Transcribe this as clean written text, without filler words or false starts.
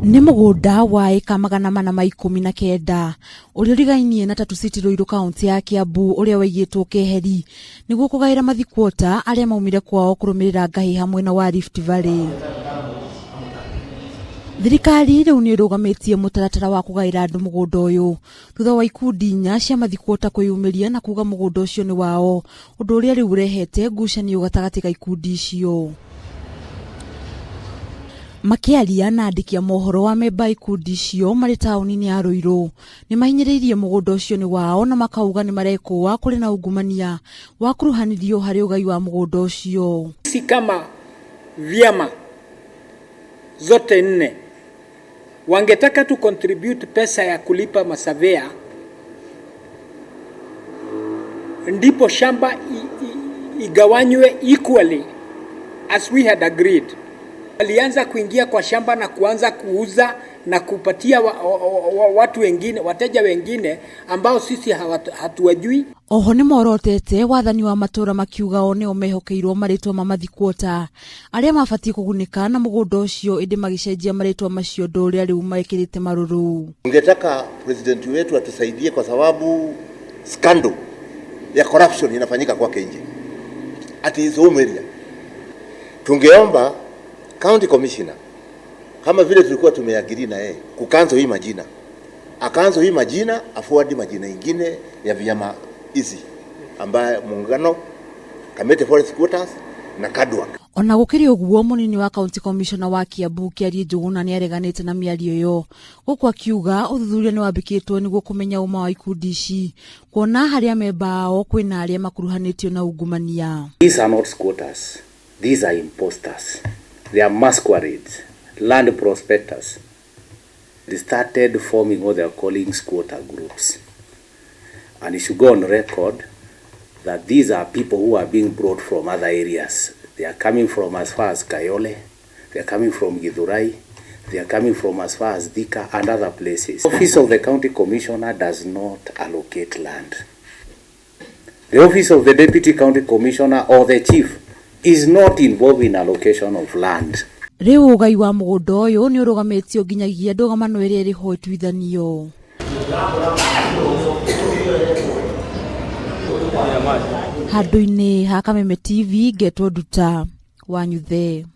Nĩ mũgũnda wa ĩka 419 ũrĩa ũrigainie na Tatu City Ruiru kaũntĩ ya Kiambu ũrĩa waigĩtwo keheri nĩguo kũgaĩra mathikwota arĩa maumire kwao kũrũmĩrĩra ngahĩha mwena wa Rift Valley. Thirikari rĩu nĩ ĩrũgamĩtie mũtaratara wa kũgaĩra andũ mũgũnda ũyũ thutha wa ikundi inya cia mathikwota kwĩyumĩria na kuga mũgũnda ũcio nĩ wao, ũndũ ũrĩa rĩu ũrehete ngucanio gatagatĩ ga ikundi icio. Makĩaria na andĩki a mohoro a memba a ikundi icio marĩ taũni-inĩ ya Ruiru, nĩ mahinyĩrĩirie mũgũnda ũcio nĩ wao na makauga nĩ marekũa kũrĩ na ungumania wakuruhanirio harĩ ũgai wa mũgũnda ũcio. Sisi kama vyama zote nne wangetaka tu contribute pesa ya kulipa masavea ndipo shamba igawanywe equally as we had agreed. Walianza kuingia kwa shamba na kuanza kuuza na kupatia watu wengine, wateja wengine ambao sisi hatuwajui. Oho nĩ morotete wathani wa matũra makiuga o nĩo mehokeirwo marĩtwa ma mathikwota arĩa mabatiĩ kũgunĩka na mũgũnda ũcio ĩndĩ magĩcenjia marĩtwa macio ũndũ ũrĩa rĩu mekĩrĩte marũrũ. Tungetaka president wetu atusaidie kwa sababu scandal ya corruption inafanyika kwake nje at his home area. Tungeomba county commissioner kama vile tulikuwa tumeagree na yeye kucancel hii majina, acancel hii majina, aforward majina ingine ya vyama hizi ambaye muungano Kamiti Forest Squatters na Kadwak. Ona gũkĩrĩ ũguo mũnini wa county commissioner wa Kiambu Kĩarie Njũgũna nĩareganĩte na mĩario ĩyo gũkũ akiuga ũthuthuria nĩwambĩkĩtwo nĩguo kũmenya ũma wa ikundi ici kuona harĩa memba ao kwĩna arĩa makuruhanĩtio na ungumania. These are not squatters. These are imposters. They are masquerades, land prospectors. They started forming what they are calling squatter groups. And it should go on record that these are people who are being brought from other areas. They are coming from as far as Kayole, they are coming from Githurai, they are coming from as far as Thika and other places. The office of the county commissioner does not allocate land. The office of the deputy county commissioner or the chief is not involved in allocation of land. Rĩu ũgai wa mũgũnda ũyũ nĩ ũrũgamĩtio nginyagia ndũgamano ĩrĩa ĩrĩ ho ĩtuithanio. Handũ-inĩ ha Kameme TV ngetwo Nduta wa Nyuthe.